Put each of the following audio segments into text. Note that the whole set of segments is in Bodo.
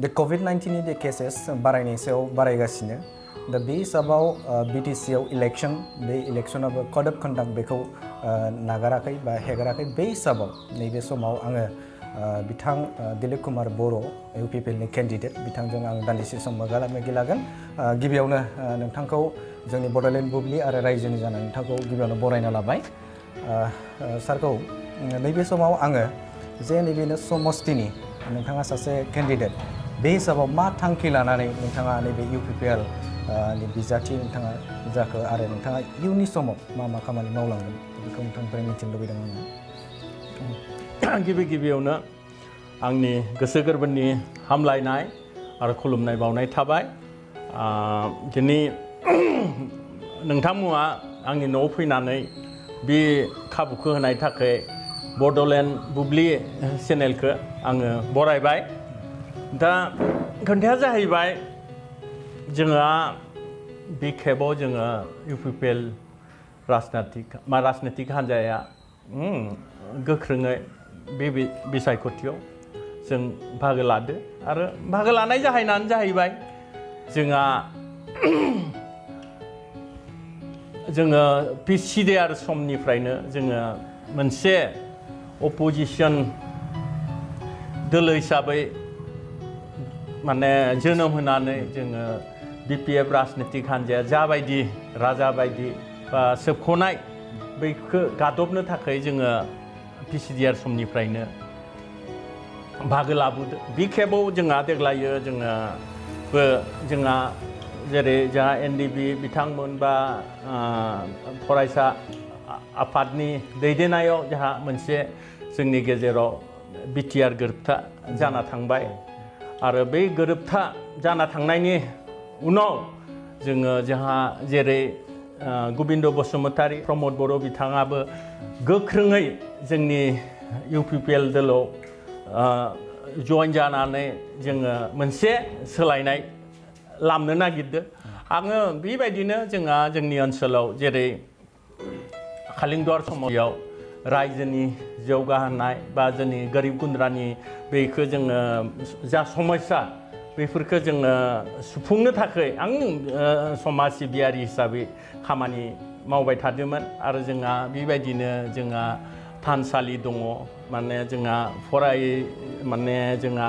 The COVID-19 नि केसेस बारायनायनि सायाव बारायगासिनो दा बे हिसाबाव BTC आव इलेक्शन बे इलेक्शनाबो कड अफ कन्डाक्ट बेखौ नागाराखै बा हेगाराखै बे हिसाबाव नैबे समाव आङो बिथां दिलीप कुमार बर' UPPL नि केन्डिडेट बिथांजों आं दान्दिसे सम मोगा-मोगि लागोन गिबियावनो नोंथांखौ जोंनि बड'लेण्ड बुब्लि आरो रायजोनि जाना नोंथांखौ गिबियावनो बरायना लाबाय सारखौ नैबे समाव आङो जे नैबेनो समस्तिनि नोंथाङा सासे केन्डिडेट बे हिसाबाव मा थांखि लानानै नोंथाङा नैबे UPPL नि बिजाथि नोंथाङा जाखो आरो नोंथाङा इयुननि समाव मा खामानि मावलांगोन बेखौ नोंथांनिफ्राय मिथिनो लुबैदों आङो गिबियावनो आंनि गोसो गोरबोनि हामलायनाय आरो खुलुमनाय बावनाय थाबाय दिनै नोंथांमोना आंनि न'आव फैनानै बे खाबुखौ होनाय थाखाय बड'लेण्ड बुब्लि चेनेलखौ आङो बरायबाय दा खोथाया जाहैबाय जोंहा बे खेबाव जोङो UPPL राजनितिक हान्जाया गोख्रोङै बे बिसायख'थियाव जों बाहागो लादो आरो बाहागो लानाय जाहोनानो जाहैबाय जोङो PCDR समनिफ्रायनो जोङो मोनसे अपोजिशन दोलो हिसाबै माने जोनोम होनानै जोङो BPF राजनितिक हान्जाया जाबायदि राजा बायदि बा सोबख'नाय बैखौ गादबनो थाखाय जोङो PCDR समनिफ्रायनो बाहागो लाबोदों बे खेबाव जोंहा देग्लायो जोंहा जेरै जोंहा NDB बिथांमोन बा फरायसा आफादनि दैदेननायाव जोंहा मोनसे जोंनि गेजेराव BTR गोरोबथा जाना थांबाय आरो बै गोरोबथा जाना थांनायनि उनाव जोंहा जेरै गोबिन्द बसुमतारी प्रमद बर' बिथाङाबो गोख्रोङै जोंनि UPPL दोलोआव जइन जानानै जोङो मोनसे सोलायनाय लामनो नागिरदों आङो बेबायदिनो जोंनि ओनसोलाव जेरै खालिंदुवार समाव रायजोनि जौगाहोनाय बा जोंनि गोरिब गुन्द्रानि बेखौ जोङो जा समस्या बेफोरखौ जोङो सुफुंनो थाखाय आं समाज सिबियारि हिसाबै खामानि मावबाय थादोंमोन आरो जोंहा बेबायदिनो जोंहा थानसालि दङ माने जोंहा जोंहा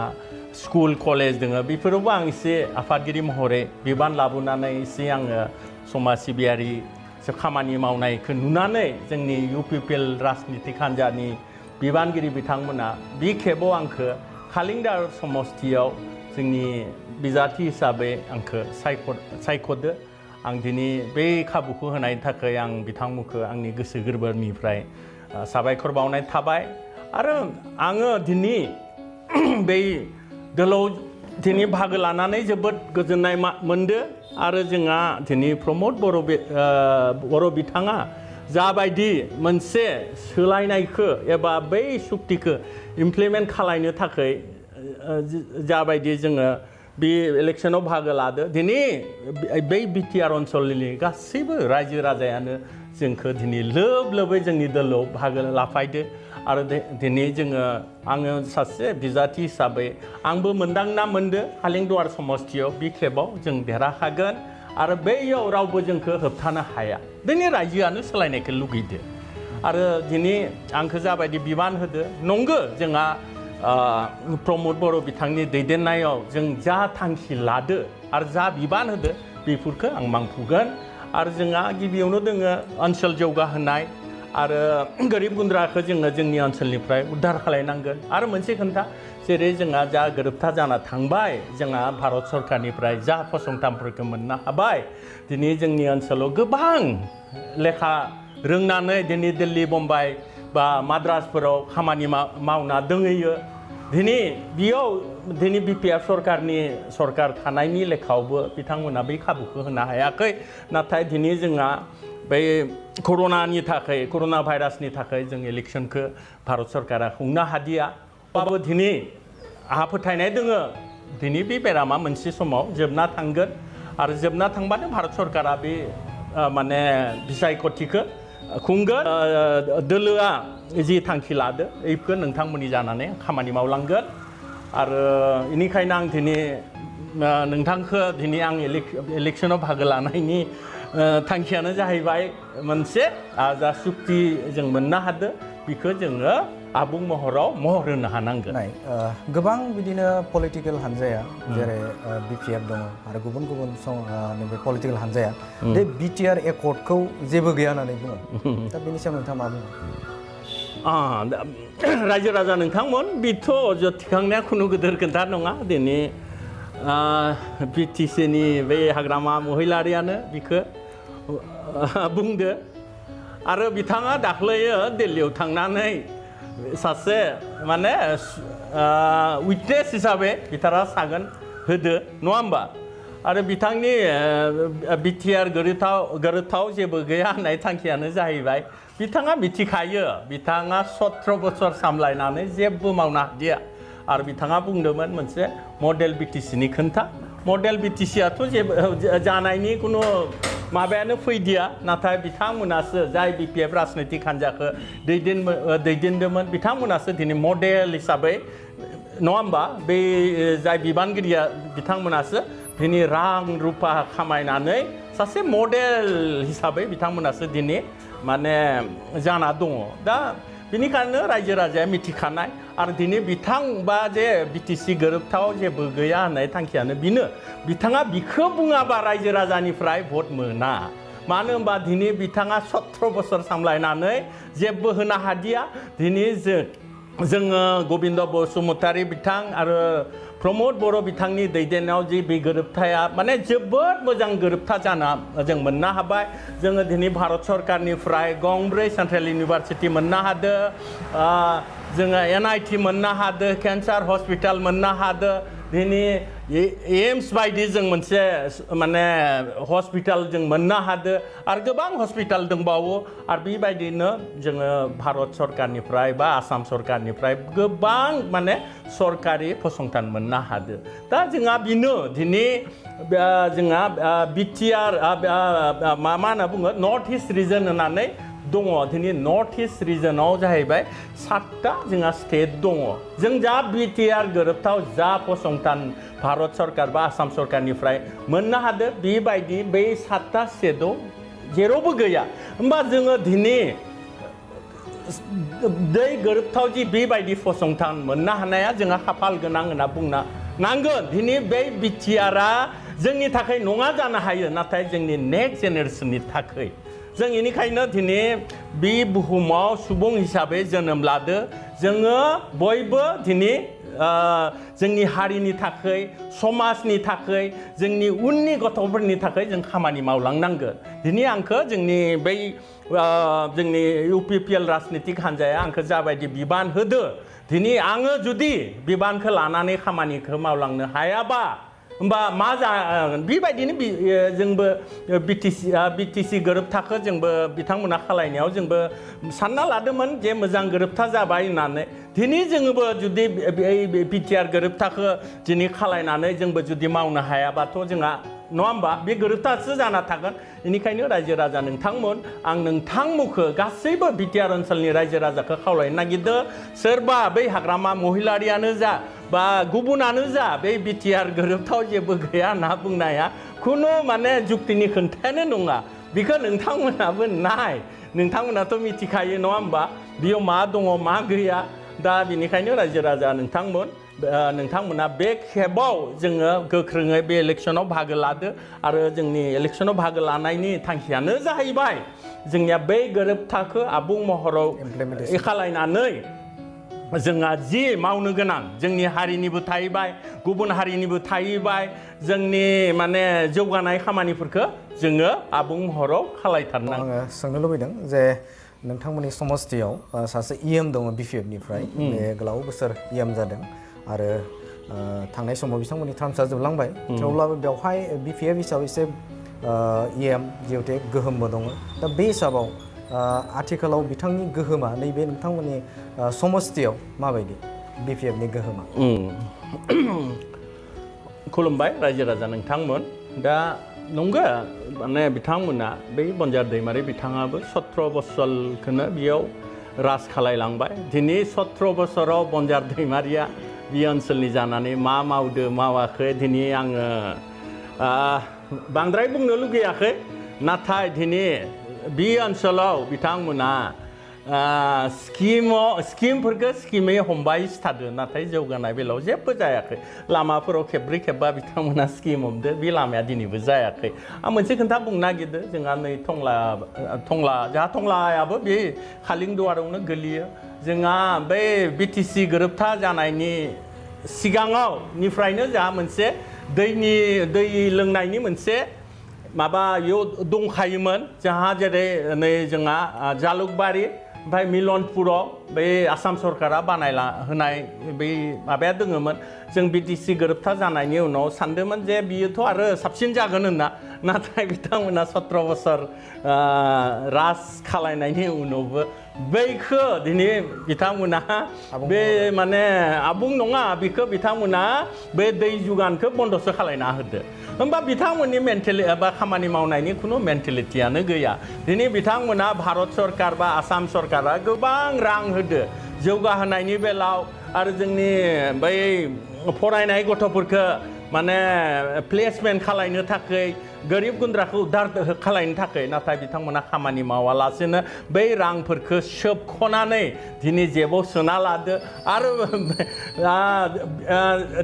स्कुल कलेज दङ बेफोरावबो आं एसे आफादगिरि महरै बिबान लाबोनानै एसे आङो समाज सिबियारि खामानि मावनायखौ नुनानै जोंनि UPPL राजनितिक हान्जानि बिबानगिरि बिथांमोना बे खेबाव आंखौ खालिंदार समस्तियाव जोंनि बिजाथि हिसाबै आंखौ सायख'दो आं दिनै बे खाबुखौ होनायनि थाखाय आं बिथांमोनखौ आंनि गोसो गोरबोनिफ्राय साबायखर बावनाय थाबाय आरो आङो दिनै बै दोलोआव दिनै बाहागो लानानै जोबोद गोजोननाय मोनदों आरो जोंहा दिनै प्रमद बर' बिथाङा जाबायदि मोनसे सोलायनायखौ एबा बै सुक्तिखौ इमप्लिमेन्ट खालामनो थाखाय जाबायदि जोङो बे इलेक्शनाव बाहागो लादो दिनै बै BTR ओनसोलनि गासैबो रायजो राजायानो जोंखौ दिनै लोबै जोंनि दोलोआव बाहागो लाफायदो आरो दिनै आङो सासे बिजाथि हिसाबै आंबो मोनदांना मोनदो खालिंदुवार समस्तियाव बे खेबाव जों देरहाखागोन आरो बैयाव रावबो जोंखौ होबथानो हाया दिनै रायजोआनो सोलायनायखौ लुगैदो आरो दिनै आंखौ जाबायदि बिबान होदो नंगौ जोंहा प्रमद बर' बिथांनि दैदेननायाव जों जा थांखि लादो आरो जा बिबान होदो बेफोरखौ आं मावफुंगोन आरो जोंहा गिबियावनो दोङो ओनसोल जौगाहोनाय आरो गोरिब गुन्द्राखौ जोंनि ओनसोलनिफ्राय उद्धार खालामनांगोन आरो मोनसे खोथा जेरै जोंहा जा गोरोबथा जाना थांबाय जोंहा भारत सरकारनिफ्राय जा फसंथानफोरखौ मोननो हाबाय दिनै जोंनि ओनसोलाव गोबां लेखा रोंनानै दिनै दिल्ली बम्बाइ बा माद्रासफोराव खामानि मावना दंहैयो दिनै बेयाव BPF सरकार थानायनि लेखायावबो बिथांमोना बै खाबुखौ होनो हायाखै नाथाय दिनै जोंहा बै कर'ना भाइरासनि थाखाय जों इलेक्शनखौ भारत सरकारा खुंनो हादिया अब्लाबो दिनै आंहा फोथायनाय दोङो दिनै बे बेरामा मोनसे समाव जोबना थांगोन आरो जोबना थांबानो भारत सरकारा बे बिसायख'थिखौ खुंगोन दोलोआ जि थांखि लादो बेखौ नोंथांमोननि जानानै खामानि मावलांगोन आरो इनिखायनो आं दिनै नोंथांखौ दिनै आं इलेक्सनाव बाहागो लानायनि थांखियानो जाहैबाय मोनसे जा सुक्ति जों मोननो हादों बेखौ जोङो आबुं महराव महर होनो हानांगोन गोबां बिदिनो पलिटिकेल हान्जाया जेरै BPF दङ आरो गुबुन गुबुन नैबे पलिटिकेल हान्जाया बे BTR एकर्डखौ जेबो गैया होननानै बुङो दा बेनि सायाव नोंथाङा मा बुङो रायजो राजा नोंथांमोन बेथ' अजद थिखांनाया खुनु गिदिर खोथा नङा दिनै BTCनि बे हाग्रामा महिलारियानो बिखौ बुंदो आरो बिथाङा दाख्लैयो दिल्लीयाव थांनानै सासे माने उइटनेस हिसाबै बिथाङा सागोन होदो नङा होमबा आरो बिथांनि BTR गोरोबथाव जेबो गैया होननाय थांखियानो जाहैबाय बिथाङा मिथिखायो बिथाङा 17 बोसोर सामलायनानै जेबो मावनो हादिया आरो बिथाङा बुंदोंमोन मोनसे मडेल BTCनि खोन्था मडेल BTCआथ' जेबो जानायनि खुनु माबायानो फैदिया नाथाय बिथांमोनासो जाय BPF राजनैतिक हान्जाखौ दैदेनदोंमोन बिथांमोनासो दिनै मडेल हिसाबै नङा होमबा बे जाय बिबानगिरिया बिथांमोनासो दिनै रां रुपा खामायनानै सासे मडेल हिसाबै बिथांमोनासो दिनै माने जाना दङ दा बेनिखायनो रायजो राजाया मिथिखानाय आरो दिनै बिथां बा जे BTC गोरोबथाव जेबो गैया होननाय थांखियानो बिनो बिथाङा बिखौ बुङाबा रायजो राजानिफ्राय भट मोना मानो होनबा दिनै बिथाङा 17 बोसोर सामलायनानै जेबो होनो हादिया दिनै जोङो गबिन्द बसुमतारी बिथां आरो प्रमद बर' बिथांनि दैदेननायाव जि बे गोरोबथाया माने जोबोद मोजां गोरोबथा जाना जों मोननो हाबाय जोङो दिनै भारत सरकारनिफ्राय गंब्रै सेन्ट्रेल इउनिभारसिटि मोननो हादों जोङो NIT मोननो हादों केन्सार हस्पिटाल मोननो हादों दिनै एम्स बायदि जों मोनसे माने हस्पिटाल जों मोननो हादों आरो गोबां हस्पिटाल दंबावो आरो बेबायदिनो जोङो भारत सरकारनिफ्राय बा आसाम सरकारनिफ्राय गोबां माने सरकारि फसंथान मोननो हादों दा जोंहा बेनो दिनै जोंहा BTR मा होनना बुङो नर्थ इस्ट रिजन होननानै दङ दिनै नर्थ इस्ट रिजनाव जाहैबाय 7टा जोंहा स्टेट दङ जों जा BTR गोरोबथाव जा फसंथान भारत सरकार बा आसाम सरकारनिफ्राय मोननो हादों बेबायदि बै 7टा स्टेटआव जेरावबो गैया होमबा जोङो दिनै दै गोरोबथाव जि बेबायदि फसंथान मोननो हानाया जोंहा खाफाल गोनां होनना बुंनो नांगोन दिनै बै BTRआ जोंनि थाखाय नङा जानो हायो नाथाय जोंनि नेक्स्ट जेनेरेसननि थाखाय जों इनिखायनो दिनै बे बुहुमाव सुबुं हिसाबै जोनोम लादो जोङो बयबो दिनै जोंनि हारिनि थाखाय समाजनि थाखाय जोंनि उननि गथ'फोरनि थाखाय जों खामानि मावलांनांगोन दिनै आंखौ जोंनि बै जोंनि UPPL राजनितिक हान्जाया आंखौ जाबायदि बिबान होदो दिनै आङो जुदि बिबानखौ लानानै खामानिखौ मावलांनो हायाबा होमबा मा जागोन बेबायदिनो जोंबो BTC गोरोबथाखौ जोंबो बिथांमोना खालायनायाव जोंबो सानना लादोंमोन जे मोजां गोरोबथा जाबाय होननानै दिनै जोङोबो जुदि BTR गोरोबथाखौ दिनै खालायनानै जोंबो जुदि मावनो हायाबाथ' जोंहा नङा होमबा बे गोरोबथासो जाना थागोन बेनिखायनो रायजो राजा नोंथांमोन आं नोंथांमोनखौ गासैबो BTR ओनसोलनि रायजो राजाखौ खावलायनो नागिरदों सोरबा बै हाग्रामा महिलारियानो जा बा गुबुनानो जा बै BTR गोरोबथाव जेबो गैया होनना बुंनाया खुनु माने जुक्तिनि खोन्थायानो नङा बेखौ नोंथांमोनाबो नाय नोंथांमोनाथ' मिथिखायो नङा होमबा बेयाव मा दङ मा गैया दा बेनिखायनो रायजो राजा नोंथांमोना बे खेबाव जोङो गोख्रोङै बे इलेक्सनाव बाहागो लादो आरो जोंनि इलेक्सनाव बाहागो लानायनि थांखियानो जाहैबाय जोंनिया बै गोरोबथाखौ आबुं महराव खालायनानै जोंहा जि मावनो गोनां जोंनि हारिनिबो थाहैबाय गुबुन हारिनिबो थाहैबाय जोंनि माने जौगानाय खामानिफोरखौ जोङो आबुं महराव खालायथारनांगोन आङो सोंनो लुबैदों जे नोंथांमोननि समस्थियाव सासे EM दङ BPFनिफ्राय बे गोलाव बोसोर EM जादों आरो थांनाय समाव बिथांमोननि टार्मसा जोबलांबाय थेवब्लाबो बेवहाय BPF हिसाबै एसे EM जिहेतु गोहोमबो दङ दा बे हिसाबाव आथिखालाव बिथांनि गोहोमा नैबे नोंथांमोननि समस्थियाव माबायदि BPFनि गोहोमा खुलुमबाय रायजो राजा नोंथांमोन दा नंगौ माने बिथांमोना बै बन्जार दैमारि बिथाङाबो 17 बोसोरखौनो बेयाव राज खालायलांबाय दिनै 17 बोसोराव बन्जार दैमारिया बे ओनसोलनि जानानै मा मावदो मावाखै दिनै आङो बांद्राय बुंनो लुगैयाखै नाथाय दिनै बे ओनसोलाव बिथांमोना स्किमफोरखौ स्किमै हमबाय थादों नाथाय जौगानाय बेलायाव जेबो जायाखै लामाफोराव खेब्रै खेबबा बिथांमोना स्किम हमदो बे लामाया दिनैबो जायाखै आं मोनसे खोथा बुंनो नागिरदों जोंहा नै जोंहा टंलायाबो बे खालिंदुवारावनो गोलैयो जोंहा बै बिटिसि गोरोबथा जानायनि सिगाङावनिफ्रायनो जोंहा मोनसे दै लोंनायनि मोनसे माबा इयाव दंखायोमोन जोंहा जेरै नै जोंहा जालुकबारि ओमफ्राय मिलनपुराव बै आसाम सरकारा बानायला होनाय बै माबाया दङमोन जों बिटिसि गोरोबथा जानायनि उनाव सानदोंमोन जे बियोथ' आरो साबसिन जागोन होनना नाथाय बिथांमोना 17 बोसोर राज खालायनायनि उनावबो बैखो दिनै बिथांमोना बे माने आबुं नङा बेखौ बिथांमोना बे दै जुगानखौ बन्द'सो खालायना होदो होमबा बिथांमोननि मेन्टेलिटि बा खामानि मावनायनि खुनु मेन्टेलिटियानो गैया दिनै बिथांमोना भारत सरकार बा आसाम सरकारा गोबां रां होदो जौगाहोनायनि बेलायाव आरो जोंनि बै फरायनाय गथ'फोरखौ माने प्लेसमेन्ट खालायनो थाखाय गोरिब गुन्द्राखौ उद्धार खालायनो थाखाय नाथाय बिथांमोना खामानि मावालासेनो बै रांफोरखौ सोबख'नानै दिनै जेबाव सोना लादो आरो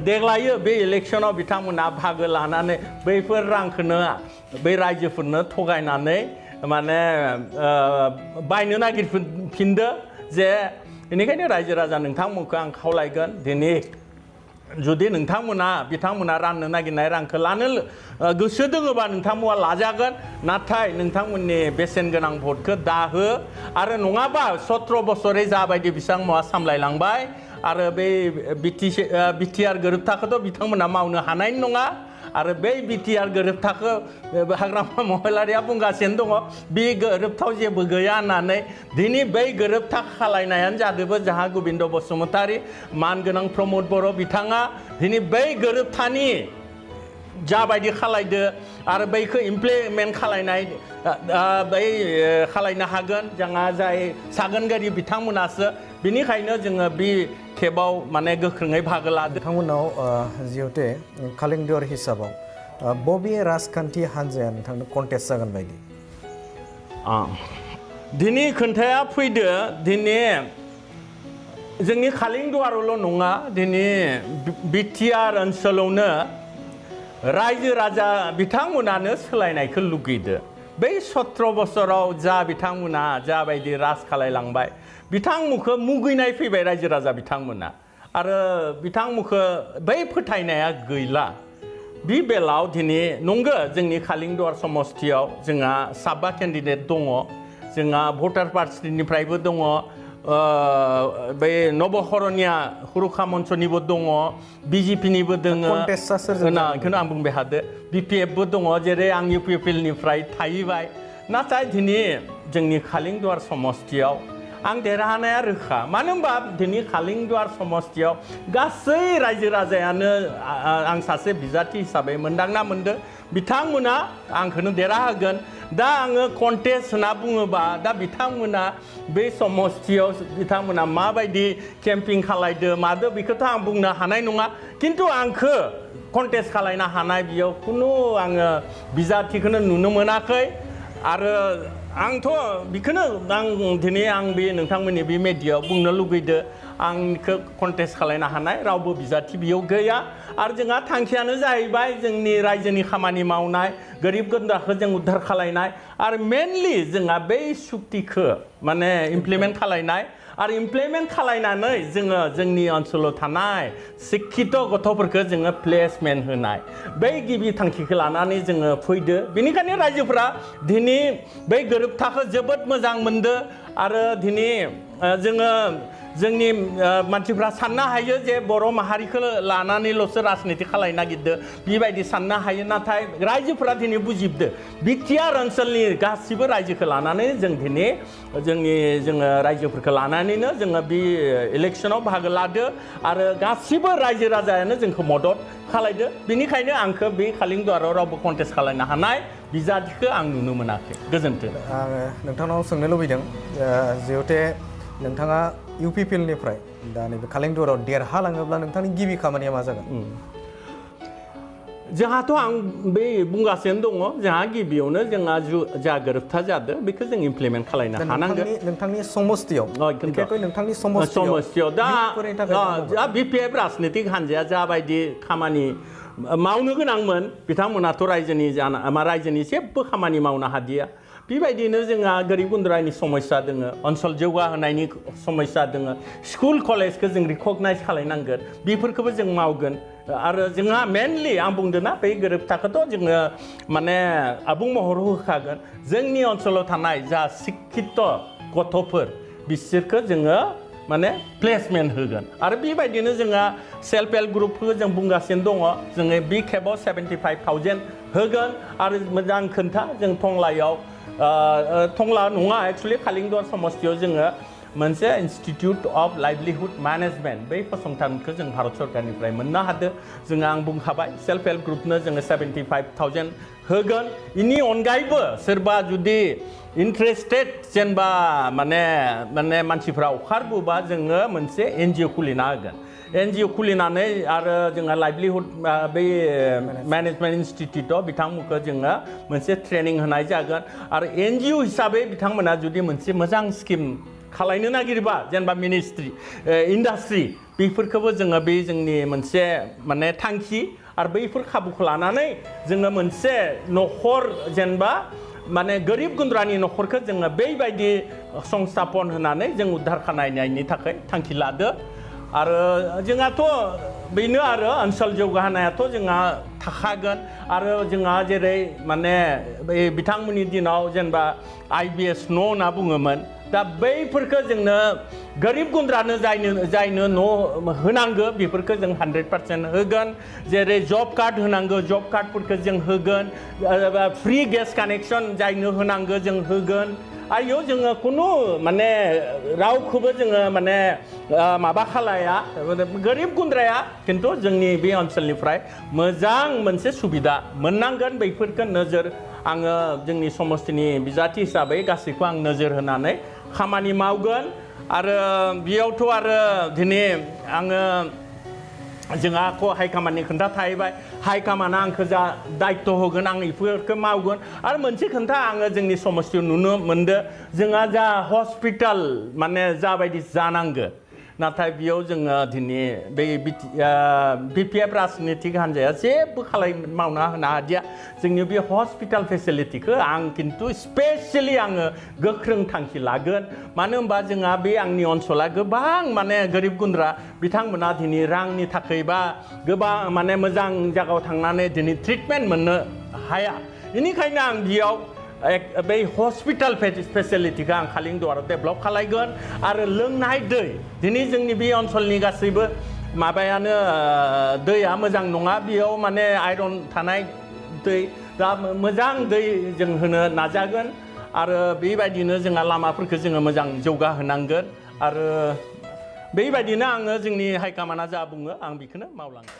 देग्लायो बे इलेक्सनाव बिथांमोना बाहागो लानानै बैफोर रांखौनो बै रायजोफोरनो थगायनानै माने बायनो नागिरफिनदो जे बेनिखायनो रायजो राजा नोंथांमोनखौ आं खावलायगोन दिनै जुदि बिथांमोना राननो नागिरनाय रांखौ लानो गोसो दङबा नोंथांमोना लाजागोन नाथाय नोंथांमोननि बेसेन गोनां भटखौ दाहो आरो नङाबा 17 बोसोरै जाबायदि बिथांमोना सामलायलांबाय आरो बे बिटिआर गोरोबथाखौथ' बिथांमोना मावनो हानाय नङा आरो बै बिटिआर गोरोबथाखौ हाग्रामा महिलारिया बुंगासिनो दङ बे गोरोबथाव जेबो गैया होननानै दिनै बै गोरोबथा खालायनायानो जादोंबो जोंहा गोबिन्द बसुमतारी मानगोनां प्रमद बर' बिथाङा दिनै बै गोरोबथानि जाबायदि खालायदो आरो बैखौ इमप्लिमेन्ट खालायनाय बै खालायनो हागोन जोंहा जाय सागोनगारि बिथांमोनासो बेनिखायनो जोङो बे खेबाव माने गोख्रोङै बाहागो लादों बिथांमोनाव जिहेतु खालिंदुवार हिसाबाव बबे राजखान्थि हान्जाया नोंथांनो कन्टेस्ट जागोन बायदि दिनै खोन्थाया फैदो दिनै जोंनि खालिंदुवारावल' नङा दिनै बिटिआर ओनसोलावनो रायजो राजा बिथांमोनानो सोलायनायखौ लुगैदो बै 17 बोसोराव बिथांमोना जाबायदि राज खालायलांबाय बिथांमोनखौ मुगैनाय फैबाय रायजो राजा बिथांमोना आरो बिथांमोनखौ बै फोथायनाया गैला बे बेलायाव दिनै नंगौ जोंनि खालिंदुवार समस्तियाव जोंहा 7 केन्डिडेट दङ जोंहा भटार पार्टिनिफ्रायबो दङ बै नबहरनिया हुरुखा मन्चनिबो दङ बिजेपिनिबो दङ बेखौनो आं बुंबाय हादो बिपिएफबो दङ जेरै आं इउपिपिएलनिफ्राय थाहैबाय नाथाय दिनै जोंनि खालिंदुवार समस्तियाव आं देरहानाया रोखा मानो होनबा दिनै खालिंदुवार समस्तियाव गासै रायजो राजायानो आं सासे बिजाथि हिसाबै मोनदांना मोनदों बिथांमोना आंखौनो देरहाहोगोन दा आङो कन्टेस्ट होनना बुङोबा दा बिथांमोना बे समस्तियाव बिथांमोना माबायदि केम्पिं खालायदो मादो बेखौथ' आं बुंनो हानाय नङा खिन्थु आंखौ कन्टेस्ट खालायनो हानाय बेयाव खुनु आङो बिजाथिखौनो नुनो मोनाखै आरो आंथ' बेखौनो दिनै आं बे नोंथांमोननि बे मेडियायाव बुंनो लुगैदो आंखौ कन्टेस्ट खालायनो हानाय रावबो बिजाथि बेयाव गैया आरो जोंहा थांखियानो जाहैबाय जोंनि रायजोनि खामानि मावनाय गोरिब गुन्द्राखौ जों उद्धार खालायनाय आरो मेनलि जोंहा बै सुक्तिखौ माने इमप्लिमेन्ट खालायनाय आरो इमप्लिमेन्ट खालायनानै जोङो जोंनि ओनसोलाव थानाय शिक्षित गथ'फोरखौ जोङो प्लेसमेन्ट होनाय बै गिबि थांखिखौ लानानै जोङो फैदो बेनिखायनो रायजोफोरा दिनै बै गोरोबथाखौ जोबोद मोजां मोनदो आरो दिनै जोङो जोंनि मानसिफ्रा साननो हायो जे बर' माहारिखौ लानानैल'सो राजनिति खालायनो नागिरदो बेबायदि साननो हायो नाथाय रायजोफोरा दिनै बुजिबदो बिटिआर ओनसोलनि गासिबो रायजोखौ लानानै जों दिनै जोङो रायजोफोरखौ लानानैनो जोङो बे इलेक्सनाव बाहागो लादो आरो गासिबो रायजो राजायानो जोंखौ मदद खालायदो बेनिखायनो आंखौ बे खालिंदुवाराव रावबो कन्टेस्ट खालायनो हानाय बिजाथिखौ आं नुनो मोनाखै गोजोन्थों आङो नोंथांनाव सोंनो लुबैदों जिहेतु नोंथाङा UPPL निफ्राय दा नैबे कालेक्टराव देरहालाङोब्ला नोंथांनि गिबि खामानिया मा जागोन? जोंहाथ' आं बे बुंगासिनो दङ जोंहा गिबियावनो जोंहा जा गोरोबथा जादों बेखौ जों इमप्लिमेन्ट खालामनो हानांगोन नोंथांनि समस्तियाव बिखेखै नोंथांनि समस्तियाव दा BPF राजनितिक हान्जाया जाबायदि खामानि मावनो गोनांमोन बिथांमोनाथ' रायजोनि जेबो खामानि मावनो हादिया बेबायदिनो जोंहा गोरिब गुन्द्रानि समस्या दङ ओनसोल जौगाहोनायनि समस्या दङ स्कुल कलेजखौ जों रिकगनाइज खालामनांगोन बेफोरखौबो जों मावगोन आरो जोंहा मेनलि आं बुंदों ना बे गोरोबथाखौथ' जोङो माने आबुं महर होखागोन जोंनि ओनसोलाव थानाय जा शिक्षित गथ'फोर बिसोरखौ जोङो माने प्लेसमेन्ट होगोन आरो बेबायदिनो जोंहा सेल्फ हेल्प ग्रुपखौ जों बुंगासिनो दङ जोङो बे खेबाव 75,000 होगोन आरो मोजां खोन्था जों टंला नङा एक्चुअलि कालिंदर समस्तियाव जोङो मोनसे इन्स्टिट्युट अफ लाइभलिहुड मेनेजमेन्ट बै फसंथानखौ जों भारत सरकारनिफ्राय मोननो हादों जोङो आं बुंखाबाय सेल्फ हेल्प ग्रुपनो जोङो 75,000 होगोन इनि अनगायैबो सोरबा जुदि इन्ट्रेस्टेड जेनेबा माने मानसिफ्रा ओंखारबोबा जोङो मोनसे NGO खुलिना होगोन NGO खुलिनानै आरो जोंहा लाइभलिहुड बै मेनेजमेन्ट इन्स्टिट्युटआव बिथांमोनखौ जोङो मोनसे ट्रेनिं होनाय जागोन आरो NGO हिसाबै बिथांमोना जुदि मोनसे मोजां स्किम खालायनो नागिरबा जेनेबा मिनिस्ट्रि इन्डास्ट्रि बेफोरखौबो जोङो बे जोंनि मोनसे माने थांखि आरो बैफोर खाबुखौ लानानै जोङो मोनसे न'खर जेनेबा माने गोरिब गुन्द्रानि न'खरखौ जोङो बेबायदि संस्थापन होनानै जों उद्धार खालामनायनि थाखाय थांखि लादो आरो जोंहाथ' बेनो आरो ओनसोल जौगाहोनायाथ' जोंहा थाखागोन आरो जोंहा जेरै माने बिथांमोननि दिनाव जेनेबा IBS न' होनना बुङोमोन दा बैफोरखौ जोंनो गोरिब गुन्द्रानो जायनो न' होनांगौ बेफोरखौ जों 100% होगोन जेरै जब कार्ड होनांगौ जब कार्डफोरखौ जों होगोन फ्रि गेस कानेक्सन जायनो होनांगौ जों होगोन आरो जोङो खुनु माने रावखौबो जोङो माने माबा खालाया गोरिब गुन्द्राया खिन्थु जोंनि बे ओनसोलनिफ्राय मोजां मोनसे सुबिदा मोननांगोन बैफोरखौ नोजोर आङो जोंनि समस्तिनि बिजाथि हिसाबै गासैखौ आं नोजोर होनानै खामानि मावगोन आरो बेयावथ' आरो दिनै आङो जोंहा हाइकामान्डनि खोन्था थाहैबाय हाइकामान्डआ आंखौ जा दायित्व होगोन आं बेफोरखौ मावगोन आरो मोनसे खोन्था आङो जोंनि समस्तियाव नुनो मोनदों जोंहा जा हस्पिटाल माने जाबायदि जानांगौ नाथाय बेयाव जोङो दिनै बे BPF राजनितिक हान्जाया जेबो मावना होनो हादिया जोंनि बे हस्पिटाल फेसिलिटिखौ आं खिन्थु स्पेसियेलि आङो गोख्रों थांखि लागोन मानो होनबा जोंहा बे आंनि ओनसोला गोबां माने गोरिब गुन्द्रा बिथांमोना दिनै रांनि थाखाय बा गोबां माने मोजां जायगायाव थांनानै दिनै ट्रिटमेन्ट मोननो हाया बेनिखायनो आं बेयाव बै हस्पिटाल फेसिलिटिखौ आं कालिंदराव डेभेलप खालायगोन आरो लोंनाय दै दिनै जोंनि बे ओनसोलनि गासैबो माबायानो दैया मोजां नङा बेयाव माने आयरन थानाय दै दा मोजां दै जों होनो नाजागोन आरो बेबायदिनो जोंहा लामाफोरखौ जोङो मोजां जौगाहोनांगोन आरो बेबायदिनो आङो जोंनि हाइकामान्डआ जा बुङो आं बेखौनो मावलांगोन